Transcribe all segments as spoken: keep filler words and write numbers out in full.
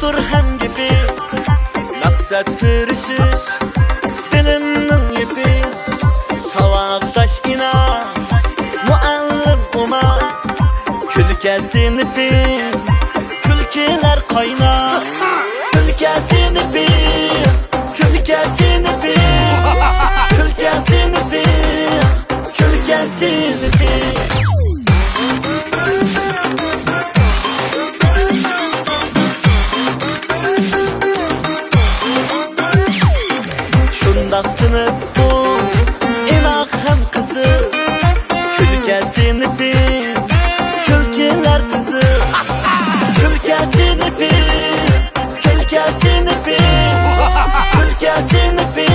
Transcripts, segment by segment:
بۇرھان گېپى، مەقسەت تىرىشىش، بىلىمنىڭ يىپى، ساۋاقداش ئىناق، مۇئەللىم ئوماق، كۈلكە سىنىپى، كۈلكىلەر قايناق، كۈلكە سىنىپى، كۈلكە سىنىپى، كۈلكە سىنىپى، كۈلكە سىنىپى. شۇنداق سىنىپ بۇ، ئىناق ھەم قىزىق. كۈلكە سىنىپى، كۈلكىلەر تىزىق. كۈلكە سىنىپى، كۈلكە سىنىپى، كۈلكە سىنىپى،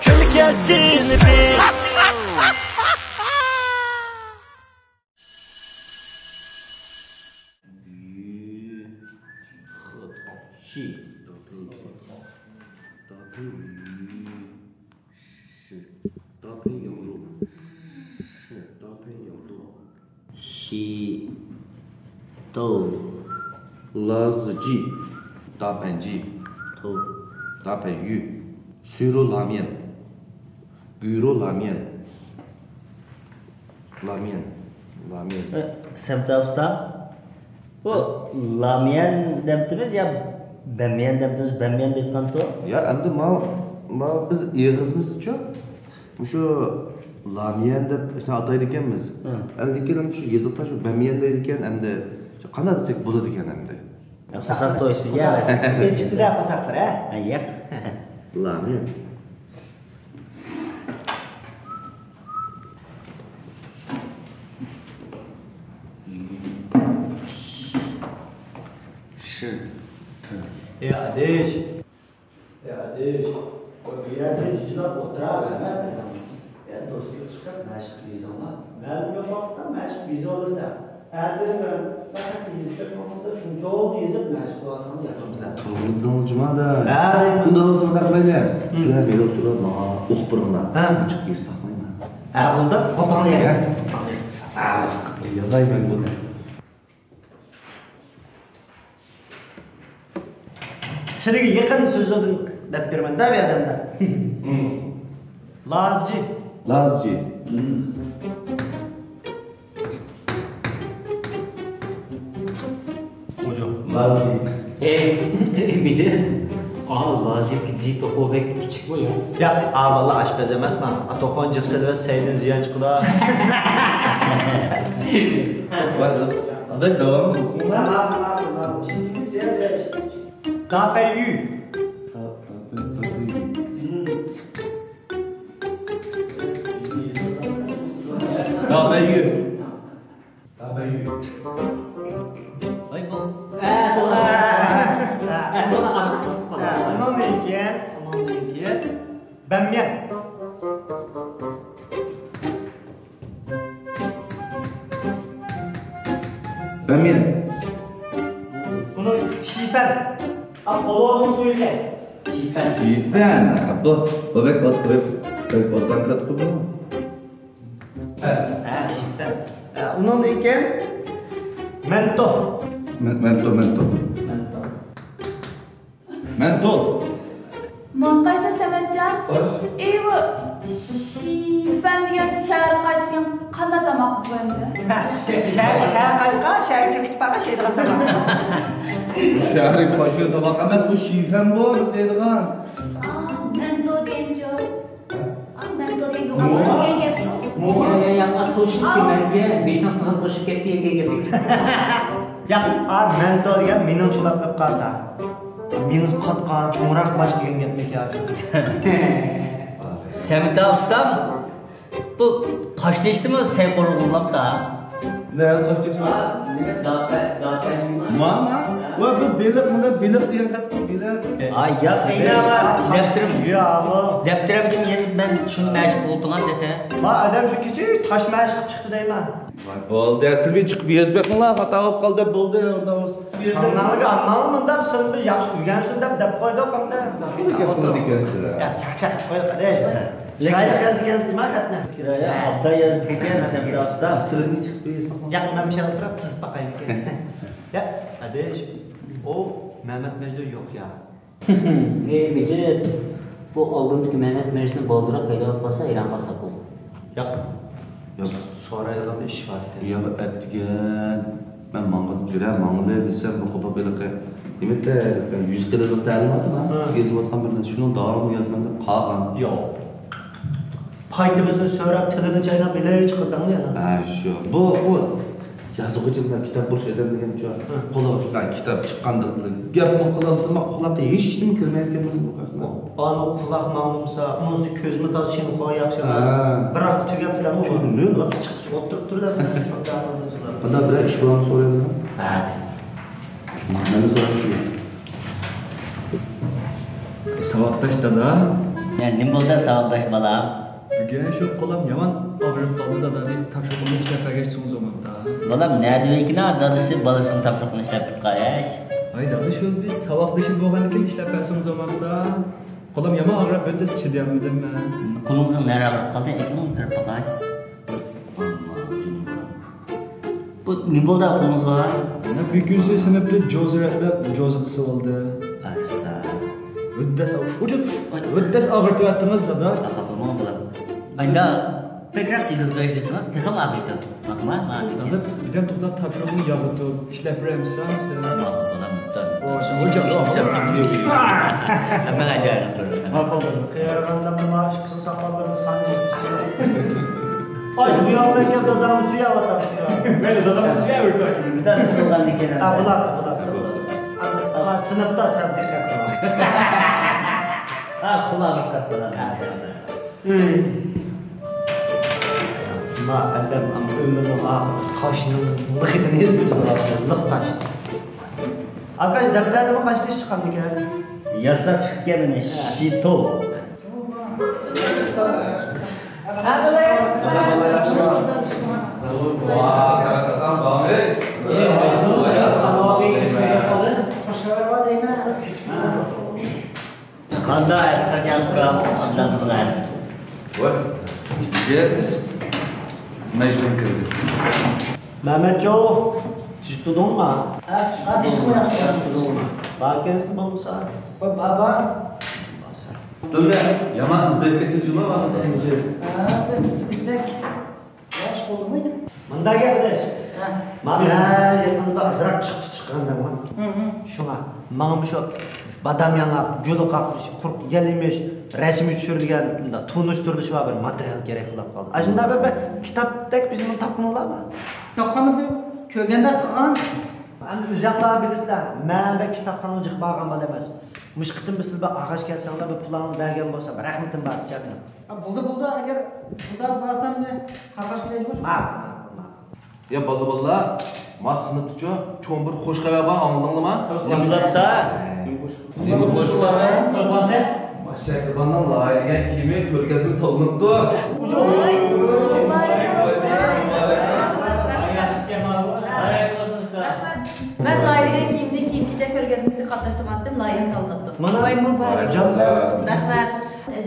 كۈلكە سىنىپى. شى. داپەي. داپەي. شى. داپەي ياڭدۇ. شى. داپەي ياڭدۇ. شى. تو. لازىجى. داپەنجى. تو. داپەنيۈ. سۈرۇ لاميەن. بۈرۇ لاميەن. لاميەن. لاميەن. ئە، سەمتا ئۇستا، بۇ لاميەن دەپتىمىز يا بەميەن دەپتىمىز؟ بەميەن دەيدىغانتۇ. يا، ئەمدى ما، ما بىز ئېغىزىمىزچۇ مۇشۇ لاميەن دەپ شۇنداق ئاتايدىكەنمىز. ھە. ئەمدى كېيىن شۇ يېزىقتا شۇ بەميەن دەيدىكەن، ئەمدى شۇ قانداق دېسەك بولىدىكەن ئەمدى. قورساقلار تويسۇن، يا. ئېچىپتۇ-دە قورساقلار، ھە؟ ھە، يە. لاميەن. شى. ئى ئادىش، ئى ئادىش، بۇ يەردە جىجىلاپ ئولتۇراۋەرمە. يا، دوسكىغا چىقىپ مەشىق يېزىڭلار. مەلۇم يوق ۋاقىتتا مەشىق يېزىۋالىسەن. ئەتىگىنى پەقەت يېزىپ بېقىڭ، شۇنچىلىك يېزىپ مەشىق قىلىۋالسىڭىز ياخشى بولىدۇ. تۇرغۇزدۇڭ جۇمادىن. ھە، دەيمەن. ئۇنداق بولسا مۇنداق قىلايلى. ھىم. سىلەر بېرىپ تۇرۇپ ماڭا ئوقۇپ بېرىڭلار. ھە. ئۇنچىلىك يېزىپ باقمايمەن. ھە، بولدى. ئوقۇپ بېرىڭلار. ھە. ھە، يازاي مەن بۇنى. سىلىگە يېقىن سۆزلەردىن دەپ بېرىمەن-دە، بۇ ئادەملەر. ھىم. لازجى. لازجى. خوجا. لازجى. ئەي، ئەي، بىجى. ئا، لازجى، جى توخۇ بەك كىچىكمۇ يا؟ ياق، ئا، بالىلار ئاشپەز ئەمەسما. ئا، توخۇنى جىق سېلىۋەتسە سەيدىن زىيان چىقىدۇ. ۋاي، ئاداش، داۋامى. ماقۇل، ماقۇل، ماقۇل. داپەيۈ. داپەيۈ. داپەيۈ. ۋاي، بۇ. ئە، توغرا. ئە، ئە، توغرا. ئە، ئۇنىڭدىن كېيىن، ئۇنىڭدىن كېيىن بەميەن. بەميەن. بۇنى شىفەن. ئا، قولىنىڭ سۈيى. شىفەن. شىفەن. بۇ، بۇ بەك، بەك، بەك ئاسان كەتتى بۇ. ھە، شىفەن. ھە، ئۇنىڭدىن كېيىن مەنتو. مەن-، مەنتو، مەنتو. مەنتو. مەنتو. ماڭا قايسى سەمەتجان؟ خوش. ئى، بۇ شىفەن دېگەن شەھەر قايسى دېگەن قانداق تاماق بۇ ئەمدى؟ شەھەر، شەھەر قايسى؟ شەھەر چىقىپ كېتىپ قالغان شەيدىغان تاماق. بۇ شەھەر قايسى تاماق ئەمەس، بۇ شىفەن بۇ، بىز يەيدىغان. ئا، مەنتو دېگەنچۇ؟ ئا، مەنتو دېگەن يوغان بولسا دېگەن گەپتۇ. يا، يا، يا، ئا، توشتى مەنگە، بېشىنىڭ سىغىپ ئېشىپ كەتتى دېگەن گەپ. ياق، ئا، مەنتو دېگەن مېنىڭ چۇلاپ قويۇپ قالسا. مېڭىسى قاتقان، چوڭراق باش دېگەن گەپنى كەلتۈردى. سەمىتا ئۇستام، بۇ قاشتېشىدىمۇ سەي قورۇغۇللاپتا؟ نە، قاشتېشى؟ ھا، نېمە، داپە، داپە نېمە؟ مانا، ۋە بۇ بېلىق، مۇندا بېلىق دېگەن خەت، بېلىق. ئاي، ياق، ئەينەۋە، دەپتىرىم، دەپتىرىمدىن يېزىپ مەن شۇنى مەشىق بولدۇڭا دېدى. ما ئادەم شۇ كېچە تاش مەشىق چىقتى دەيمەن. ۋاي، بولدى، سىلى چىقىپ يېزىپ بېقىڭلار، خاتا بولۇپ قالدى، بولدى، ئۇنداق بولسا. شاڭلارغا ئالماڭلار، مۇنداق سىلى ياخشى ئۆگەنسۇن دەپ، دەپ قويدۇق، ئەمدى. يا، چاقچاق قىلىپ قويدۇق، ھەدە. چىرايلىق يازدىكەنسىز، نېمە خەتنى؟ يا، ئابدا يازدىكەن، سەن بىر ئابدا. سىلىنى چىقىپ يېزىپ باقماڭ. ياق، مەن بىر شەرت تۇرۇپ تىزىپ باقايمىكىن. يا، ھەدە. ئۇ مەمەت مەجنۇن يوق يا. ئەي مىجىت، بۇ ئالدىمدىكى مەمەت مەجنۇن بالدۇرراق پەيدا بولۇپ قالسا ھەيران قالساق بولىدۇ. ياق. ياق. سورايدىغان بىر ئىش بار ئىكەن. يا ئەتىگەن مەن ماڭغىلى جۈرە ماڭغىلى دېسەم، بۇ قوپۇپ ھېلىقى نېمە يۈز قېتىملىق تەلىماتى بار. ھە. يېزىۋاتقان بىر نەرسە، شۇنىڭ داۋامىنى يازىمەن دەپ قالغان. ياق. پايتىمىزنى سۆرەپ، تىلىنى چايناپ، ھېلى چىقىردىڭمۇ يەنە؟ ھە، شۇ. بۇ، بۇ يازغۇچى بىلەن كىتاب بوش ئادەم دېگەنچۇ. ھە. قولىغا شۇنداق كىتاب چىققاندەك، گەپمۇ قىلالمىسا، قۇلاققا ھېچ ئىشمۇ كىرمەيدىكەن بۇ قاقنىڭ. ئانا قۇلاق ماڭمىسا، مۇزى كۆزمۇ تاز، چىڭخۇا ياخشى ئەمەس. ھە. بىراق تۈگەپ تۇرامۇ؟ تۈگىدى. ئولتۇرۇپ تۇرىدۇ. بۇنداق بىرەر ئىش بارمۇ سورايدۇ. ھە. ماڭا سورايسىز. ساۋاقداش دادا. يا، نېمە بولدى ساۋاقداش بالام؟ بۈگۈن شۇ قولام يامان ئاغرىپ قالدى دادا، دەپ تاپشۇرۇقنى ئىشلەپ بەرگەچ سوڭزا بولمامتا. بالام، نەدە بىلگىنە دادىسى بالىسىنىڭ تاپشۇرۇقىنى ئىشلەپ بېرىدىغايەش؟ ھاي دادا، شۇ بىز ساۋاقدىشىم بولغاندىكىن ئىشلەپ بەرسىڭىز بولمامتا. قولام يامان ئاغرىپ ئۆتتى، چىدىيالمىدىم مەن. قولىڭىزنىڭ نەرە ئاغرىپ قالدى؟ ئېيتىڭ، كۆرۈپ باقاي. بۇ نېمە بولدى قولىڭىزغا؟ مانا بۈگۈنسى سىنىپتا جوزا رەتلەپ، جوزا قىسىۋالدى. ئاستا. ھۆددەس ئاغ-، ھۆددەس، ھۆددەس ئاغرىتىۋەتتىڭىز، دادا. خاپا بولماڭ، بالام. ئايدا بەكرەك ئېگىز قويۇش دېسىڭىز، تېخىمۇ ئاغرىيدۇ. باقما، مانا. دادا، بىردەم توختاپ تاپشۇرۇقنى ياغلىتىپ، ئىشلەپ بېرەمسەن سەن؟ ماقۇل، بالام. ھەممىڭ ئاجايىپ. ماقۇل. قېرىغاندا نېمە ئىشقىلسا ساقاللىرىنى سانىيىپ. ئاشۇ بۇ ياغلىق ئەكەپ دادامنى سۆيەۋاتامدۇ شۇ ياغ. مەيلى، دادامنى سۆيەۋېرىپ تۇرۇۋېتىڭ. بىر دانە سوغان ئېكەن. ھە، بۇلاپتۇ، بۇلاپتۇ. ھە، سىنىپتا سەن دىققەت قىل. ھە، قۇلاق دىققەت قىل. ھە، بۇلاپتۇ. ما ئادەم ئەمما ئۆمرىنىڭ ئاخىرى تاشنىڭ لىقىدىن ھېس بېرىدۇ، لىق تاش. ئاكاش، دەپتەردىمۇ قايسى چىققان ئىكەن؟ ياساش ئىكەن، شىتو. قانداق ئەسقەرجان ئۇكا، ئابدۇللا قىزى؟ ۋاي، جەت مەجنۇن كىردى. مەمەتجان، تىش تۇتۇڭما؟ ھە، ھە، تىش تۇتۇڭما؟ باركەنسىز بولمىسا. بار، بار. سىلدە يامان ئىزدەپ كەتكەن جۇما بار. ھە، بىر ئىزدىدەك. ياش بولدىمۇ؟ مۇنداق گەپلەش. ھە. مانا يېقىندا ئازراق چىقتى چىققان دەڭمۇ. ھە، ھە. شۇڭا ماڭا مۇشۇ بادام ياڭاق، گۈل قاقمىشى، قۇرۇق يەل يېمىش، رەسىمى چۈشۈرۈلگەن، مۇنداق تونۇشتۇرۇلۇشى بار بىر ماتېرىيال كېرەك بولۇپ قالدى. ئاشۇنداق بىر، بىر كىتابتەك بىر نېمىنى تاپقىنىڭلارمۇ؟ تاپقانمۇ؟ كۆرگەندە قىلغان. ئەمدى ئۆزۈڭلار بىلىسىلەر، مەن بىر كىتابخانىغا جىق بارغان بالا ئەمەس. مۇشۇ قېتىم بىر سىلەر بىر ئاغاچ كەلسەڭلار، بىر پۇلىڭىز بەرگەن بولسام، رەھمىتىم بار دېسەم. ھە، بولدى، بولدى، ئەگەر شۇنداق بارسام، مەن قاقاش كېلەيدىغۇ. ماقۇل، ماقۇل، ماقۇل. يا باللا، باللا، ما سىنىپتىچۇ چوڭ بىر خوش خەۋەر بار، ئاڭلىدىڭلارما؟ نېمە زاتتا؟ نېمە خوش خەۋەر؟ نېمە خوش خەۋەر؟ مەشەكىباننىڭ لايىھەلىگەن كىيىمى كۆرگەزمىگە تولۇنۇپتۇ. مۇبارەك بولسۇن. مۇبارەك بولسۇن. رەھمەت. مەن لايىھەلىگەن كىيىمنى كىيىم-كېچەك كۆرگەزمىسىگە قاتناشتۇرماقتىم، لايىھەم تاللىنىپتۇ. مانا. ۋاي، مۇبارەك. جان ساغ بول. رەھمەت.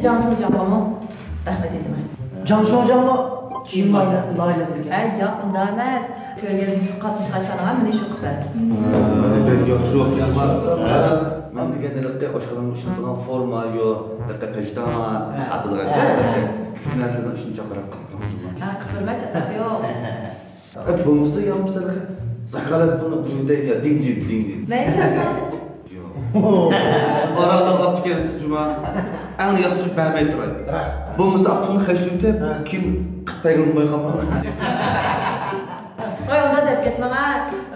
جاڭ شۇجاڭغىمۇ رەھمەت ئېيتىمەن. جاڭ شۇجاڭمۇ كىيىم لايىھە-، لايىھەلىدىكەن؟ ھەي، ياق، ئۇنداق ئەمەس. كۆرگەزمىگە قاتنىشقان ئىشلارغا مېنى شۇ قىلىپ بەردى. بەك ياخشى بولۇپتۇ. مەن دېگەن ھېلىقى ئاشخانىنىڭ ئىشلىتىدىغان فورما يو، ھېلىقى پەشتاما، ھە. ئاتىلىغان ھە. شۇ نەرسىلەرنىڭ ئىشىنى چاقىراپ قىلىپ بېرىمەن. ھە، قىلىپ بېرىمەن، چاتاق يوق. ئە، بولمىسا يا بولمىسا زاكالەت بۇنى بۇ دەيدۇ، دىڭجىن، دىڭجىن. مەيلى، قىلسىڭىز. يوق. ئارانلا قاپتىكەنسىز جۇما. ئەڭ ياخشىسى بەرمەي تۇراي. راست. بولمىسا پۇلنى خەجلىۋېتىپ، ھە. كېيىن قىلىپ بەرگىلى بولماي قالماڭ. ۋاي، ئۇنداق دەپ كەتمەڭ ھە.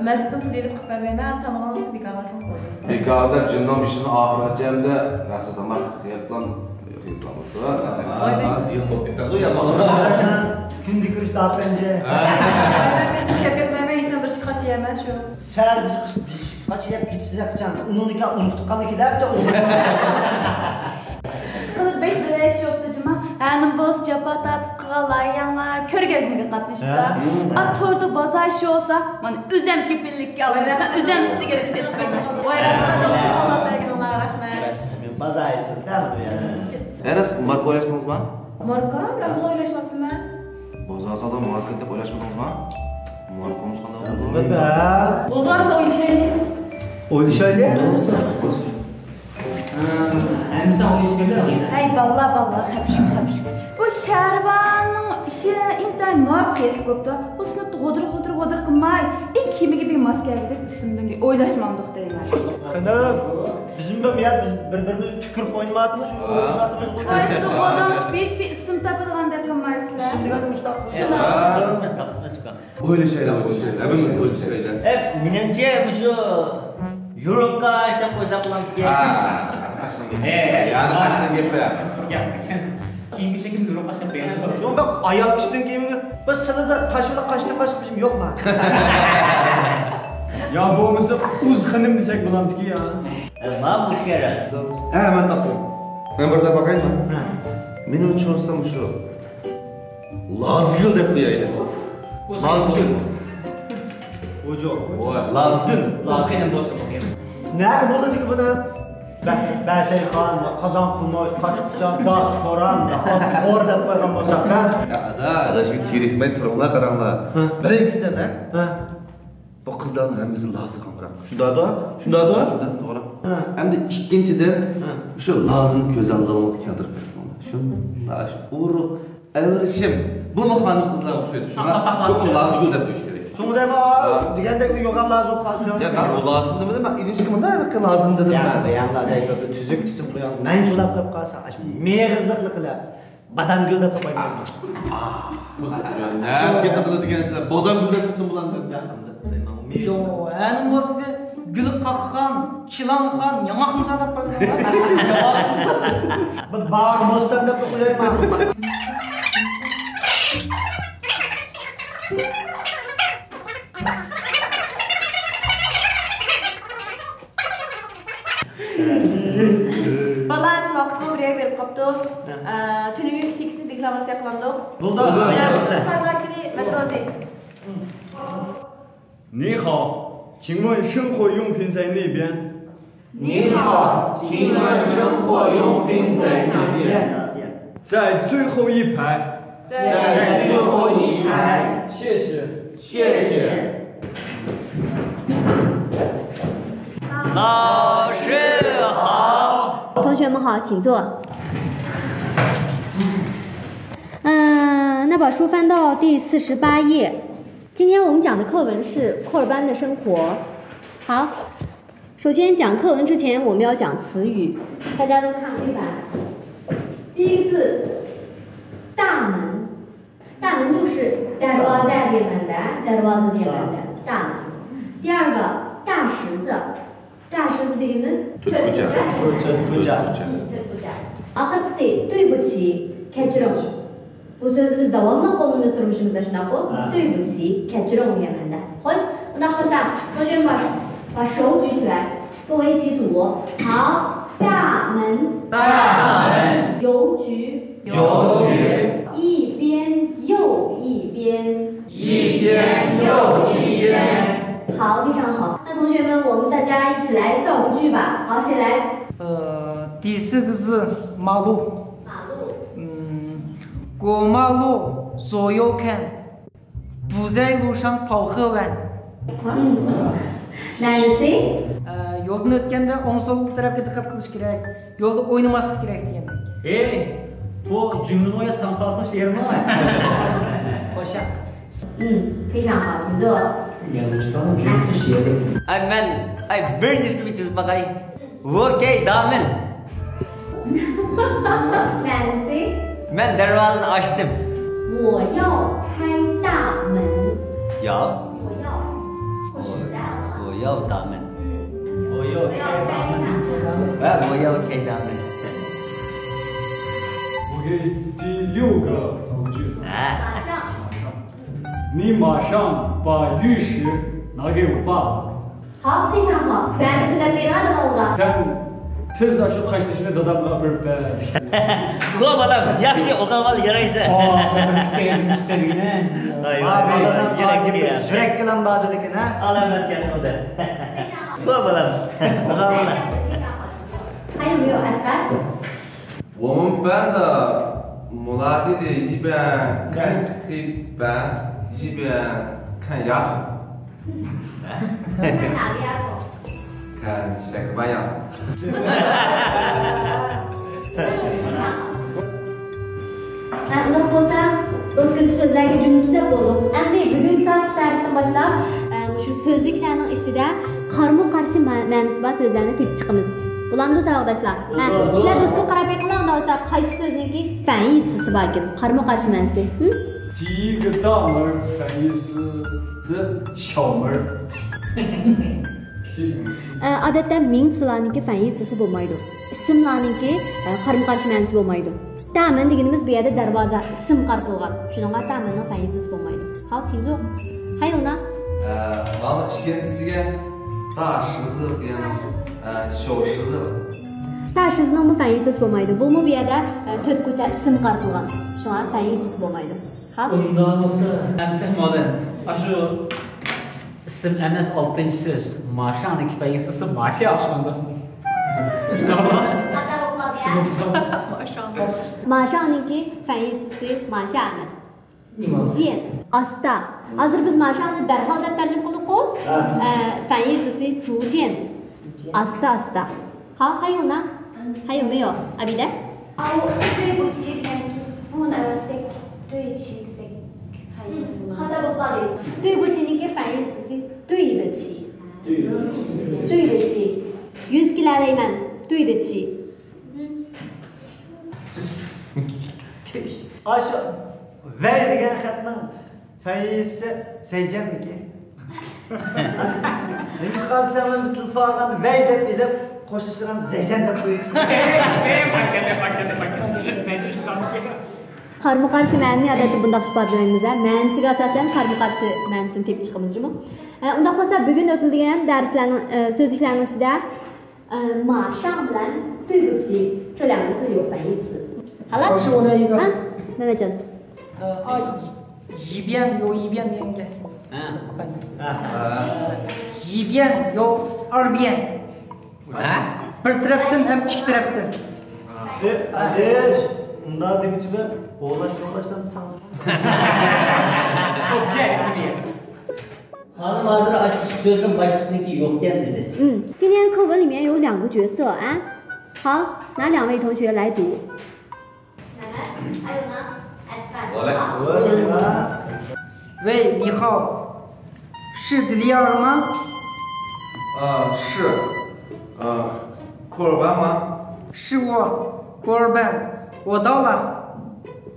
مەن سىزدىن پۇل ئېلىپ قىلىپ بەرمەيمەن، تامىقىڭىزنى بىكار قىلسىڭىز بولدى. بىكار دەپ جىننىڭ بېشىنى ئاغرىتىپ ھەمدە نەرسە تاماق يەپلا يۇخلىۋالمىسا. ۋاي، بەك ھازىر يوق بولۇپ كېتەرغۇ يا بالىلار. كۈندە كۆرۈشتە ئاپەنجى. ھە. مەن بىر چىقىپ كەتمەيمەن، ئىسەن بىر ئىككى قاچا يەيمەن شۇ. سەن بىر ئىككى قاچا يەپ كېتىسىز ئەپچان. ئۇنىڭدىكى ئۇنتۇپ قالدى كېلەپچە ئۇنتۇپ. ئىشقىلىپ بەك بىر ئىش يوقتى جۇما. ھە، نېمە بولسا جاپا تارتىپ قىلغان لايىھەڭلار كۆرگەزمىگە قاتنىشىپتا. ھە. ئا، توردا بازار ئىشى بولسا، مانا ئۆزەم كېپىللىككە ئالىمەن. ئۆزەم سىزگە ئىشلىتىپ بېرىمەن. ۋاي، رەھمەت، دوستۇم، قوللاپ بەرگىنىڭلارغا رەھمەت. بازار ئىشى، ھە، راست، ماركا ئويلاشتىڭىزمۇ؟ ماركا؟ مەن بۇنى ئويلاشماپتىمەن. بازار سادا ماركا دەپ ئويلاشمىدىڭىزمۇ؟ ماركىمىز قانداق بولىدۇ؟ ئالبەتتە. بولدى، بولمىسا ئويلىشايلى. ئويلىشايلى. ھە، ھەممىسى ئويلىشىپ كۆرۈڭ. ھەي، بالىلار، بالىلار، خەپچۈك، خەپچۈك. بۇ شەھرىبانۇنىڭ ئىشى ئىنتايىن مۇۋەپپەقىيەتلىك بوپتۇ. بۇ سىنىپتا غودۇر، غودۇر، غودۇر قىلماي، ئەي، كىمىگە بىر ماس كەلگۈدەك ئىسىمدىن بىر ئويلاشمامدۇق دەيمەن. خېنىم، بىزمۇ بۇ يەردە بىز بىر-بىرىمىزگە تۈكۈرۈپ ئوينىماياتىمىز، شۇ ئويلىشىۋاتىمىز. قايسىدا غودۇر، ھېچ بىر ئىسىم تاپىدىغاندەك قىلمايسىلەر. ئىسىم دېگەندە مۇشۇنداق. شۇنداق. ئويلىشايلى، ئويلىشايلى. ھەممىمىز ئويلىشايلى. ئەپ، مېنىڭچە، مۇشۇ يۇرۇققاش دەپ قويساق بولامدىكىن؟ ھە، قاشنىڭ گېپى. ھە. يا، قاشنىڭ گېپى. قىزىق گەپ ئىكەن. كېيىنكى شەكىلدە يۇرۇققاش دەپ قويايلى. شۇنداق ئايال كىشىنىڭ كىيىمىگە بىر سىلىدا تاش بىلەن قاشتىن باشقا بىر شېئىم يوقما؟ يا بولمىسا ئۇز خېنىم دېسەك بولامدىكىن يا؟ ھە، مانا بۇ كېرەك. ھە، مەن تاپتىم. مەن بىر دەپ باقايمۇ؟ ھە. مېنىڭ چۈشەنسەم شۇ. لازگۈل دەپ قويايلى. لازگۈل. ۋوجو. ۋوي، لازگۈل. لازگۈل بولسا بولغىيمۇ؟ نەگە بولىدىكى بۇنى؟ بە-، بەسەيخان، قازان قۇمۇش، قاچا-قۇچا، داس، قورام، خور دەپ قويغان بولساق، ھە؟ يا، ئادا، ئادا، شۇ تېرىكمەي تۇرۇڭلار، قاراڭلار. ھە. بىرىنچىدىن، ھە؟ ھە. بۇ قىزلارنىڭ ھەممىسى لازى قاڭراق. شۇنداقتۇ؟ شۇنداقتۇ؟ شۇنداق، توغرا. ھە. ئەمدى ئىككىنچىدىن، ھە، شۇ لازىنى كۆز ئالدىغا كەلتۈرۈپ بېقىڭلار. شۇنداق، شۇ ئورۇق، ئەۋرىشىم. بۇمۇ خانىم قىزلارغا ئوخشايدۇ. شۇڭا چوقۇم لازىگۈل دەپ قويۇش كېرەك. شۇڭا دەيمەن، ھە، دېگەندەك يوغان لازى بولۇپ قالسۇن. يا، مەن ئۇ لازىنى دېمىدىم، مەن ئىنچىكە مۇنداق لازىنى دېدىم مەن. يا، بۇ يەڭلار دەيدۇ، بىر تۈزۈك ئىسىم قويۇڭ. مەن چۇلاپ قېلىپ قالسا، ئاشۇ مېغىزلىقلا قىلىپ. بادامگۈل دەپ قويمايسىزمۇ؟ نەگە گەپ قىلىدىكەنسىلەر؟ بادامگۈل دەپ قىلسۇن بۇلارنى دەپ. ياق، ئەمدى قويماڭ. يوق، ئەنە بولسا بىر گۈلقاقخان، چىلانخان، ياڭاق نىسا دەپ قويماڭ. بىر باغ بوستان دەپ قويايمۇ؟ بالىلار، ۋاقىتمۇ بىر يەرگە بېرىپ قاپتۇ. ھە. ئە، تۈنۈگۈنكى تېكىستنى دېكلاماتسىيە قىلامدۇق؟ بولدى. بولدى. قارىغايكىنى مەتروزى. 你好，请问生活用品在哪边？你好，请问生活用品在哪边？在最后一排。在最后一排。谢谢。谢谢。老师好。同学们好，请坐。嗯，那把书翻到第四十八页。今天我们讲的课文是《库尔班的生活》。好，首先讲课文之前，我们要讲词语，大家都看黑板。第一个字，大门。大门就是 دەرۋازا دېگەن مەنىدە، دەرۋازا دېگەن مەنىدە، 大门。第二个，大十字。 大十字 دېگىنىمىز تۆت كوچا. تۆت كوچا. تۆت كوچا. ئاخىرقىسى، 对不起، كەچۈرۈڭ. بۇ سۆزنى بىز داۋاملىق قوللىنىمىز تۇرمۇشىمىزدا، شۇنداققۇ؟ ھە. 对不起، كەچۈرۈڭ دېگەن مەنىدە. خوش، ئۇنداق قىلسام، 同学们把手举起来，跟我一起读。好，大门。大门。邮局。 邮局。一边又一边。一边又一边。好，非常好。那同学们，我们大家一起来造个句吧。好，谁来？呃，第四个字，马路。马路。嗯，过马路左右看。 不在路上跑很慢。 مەنىسى؟ ئە، يولدىن ئۆتكەندە ئوڭ سول تەرەپكە دىققەت قىلىش كېرەك، يولدا ئوينىماسلىق كېرەك دېگەندەك. ھەي، بۇ جۈڭلىنىڭ يا تاڭساسىنىڭ شېئىرىمۇ؟ قوشاق. 嗯，非常好，请坐。 يازغۇچىلارنىڭ جۈملىسى شېئىرى. ئاي، مەن، ئاي، بىر دىسكىنى تۈزۈپ باقاي. 我开大门。 مەنىسى؟ مەن دەرۋازىنى ئاچتىم. 我要开大门。 يا. 我要。我要大门。 嗯。 我要开大门。 ۋە 我要开大门。 OK，第六个造句。 ھە. 马上。 你马上把钥匙拿给我爸。 好，非常好。 مەنىسىنى دەپ بېرىڭ داداڭىزغا. سەن تېز ئاشۇ قاشتېشىنى دادامغا ئېلىپ بەر. گو بالام، ياخشى ئوقۇۋال يارايسەن. ئاپىرىن، ئىككىيلەن ئىشلەرگىنە. ئاي، ۋاي، ۋاي، يۈرەك، يۈرەك. يۈرەك بىلەن بار دېدىكىن، ھە؟ ئالامەت گەپ بولدى. گو بالام. ئوقۇۋال. 还有没有 ئەسقەر؟ 我们班的莫拉弟弟一边看黑板，一边看丫头。 看哪个丫头？ ھە، شەكىر بايان. ھە، ئۇنداق بولسا، دوسكىدىكى سۆزلەرگە جۈملە تۈزەپ بولدۇق. ئەمدى بۈگۈنكى سائەتلىك دەرستىن باشلاپ، ئە، مۇشۇ سۆزلۈكلەرنىڭ ئىچىدە قارىمۇ قارشى مە-، مەنىسى بار سۆزلەرنى تېپىپ چىقىمىز. بولامدۇ، ساۋاقداشلار؟ ھە، سىلەر دوسكىغا قاراپ بېقىڭلار، ئۇنداق بولسا قايسى سۆزنىڭكى فەنئى يىتىسى باركىن؟ قارىمۇ قارشى مەنىسى. ھىم؟ 第一个大门儿 فەنئى يىتىسى 小门儿. ئە، ئادەتتە مىڭچىلارنىڭكى فەنئى يىتىسى بولمايدۇ. ئىسىملارنىڭكى، ئە، قارىمۇ قارشى مەنىسى بولمايدۇ. تەمىن دېگىنىمىز بۇ يەردە دەرۋازا، ئىسىمغا قارىتىلغان. شۇنىڭغا تەمىننىڭ فەنئى يىتىسى بولمايدۇ. ھاۋ چىڭجۇ. ھەي ئۇنا. ئە، مانا ئىككىنچىسىگە 大十字 دېگەن، ئە، 小十字. 大十字نىڭمۇ فەنئى يىتىسى بولمايدۇ. بۇمۇ بۇ يەردە، ئە، تۆت كوچا ئىسىمغا قارىتىلغان. شۇڭا فەنئى يىتىسى بولمايدۇ. ھاۋ. ئۇنداق بولسا، ئەمىسە مۇئەللىم، ئاشۇ ئىسىم ئەمەس، ئالتىنچى سۆز. 马上 نىڭكى فەنئى يىتىسى 马上 ئوخشىمامدۇ؟ 马上. 马上. 马上 نىڭكى فەنئى يىتىسى 马上 ئەمەس. 逐渐. ئاستا. ھازىر بىز 马上 نى دەرھال دەپ تەرجىمە قىلدۇققۇ؟ ھە. ئە، فەنئى يىتىسى 逐渐. ئاستا، ئاستا. ھا، 还有呢؟ 还有没有؟ ئابىدە؟ 对不起 دېگەن بۇنى ئەۋەتسەك، 对不起 دېسەك. خاتا بولۇپ قالدى. 对不起 نىڭكى فەنئى يىتىسى 对得起. 对得起. يۈز كېلەلەيمەن. 对得起. ئاشۇ ۋەي دېگەن خەتنىڭ فەنئى يىتىسى زەيجەنمىكىن؟ نېمىشقا دېسەڭلار، بىز تېلېفون ئالغاندا ۋەي دەپ ئېلىپ، قوشلىشىدىغان زەيجەن دەپ قويۇپتۇ. قارىمۇ قارشى مەنىنى ئادەتتە بۇنداق ئىپادىلەيمىز، ھە، مەنىسىگە ئاساسەن قارىمۇ قارشى مەنىسىنى تېپىپ چىقىمىز جۇمۇ. ئە، ئۇنداق بولسا بۈگۈن ئۆتۈلگەن دەرسلەرنىڭ، ئە، سۆزلۈكلەرنىڭ ئىچىدە، ئە، 马上 بىلەن 对不起 كۆرەڭلىسى يوق، فەنئى يىتىسى. خالاس؟ ھە، مەمەتجان. 一遍 يوق، 一遍 دېگەن گەپ. ھە. 一遍 يوق، 二遍. ھە؟ بىر تەرەپتىن ھەم ئىككى تەرەپتىن. ئە، ئادەش، ئۇنداق دېمىچىمەن، ئوغلاش چوغلاشلام ساڭا. خانىم ھازىر ئاشۇ ئىككى سۆزنىڭ باشقىسىنىڭكى يوقكەن دېدى. 嗯，今天课文里面有两个角色啊。好，那两位同学来读。 喂， 你好，是德里尔吗？啊，是。啊，库尔班吗？是我，库尔班，我到了。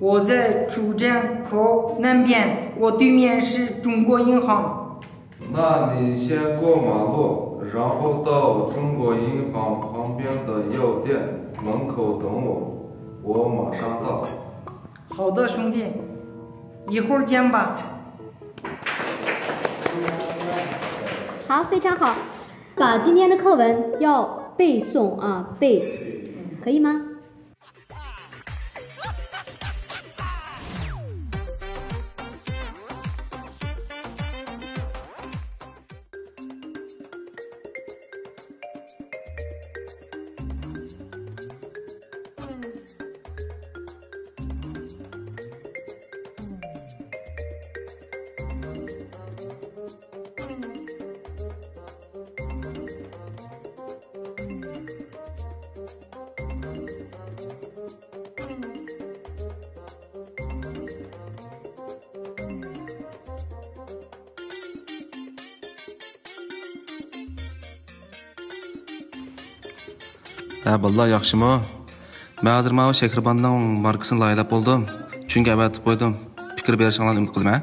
我在逐渐口南边，我对面是中国银行。 那你先过马路，然后到中国银行旁边的药店门口等我，我马上到。好的，兄弟，一会儿见吧。好，非常好。把今天的课文要背诵啊，背，可以吗？ ھە، بالىلار ياخشىمۇ؟ مەن ھازىر ماۋۇ شەكىرباننىڭ ماركىسىنى لايىھەلەپ بولدۇم. چۈنكى ئەۋەتىپ قويدۇم. پىكىر بېرىشىڭلارنى ئۈمىد قىلىمەن.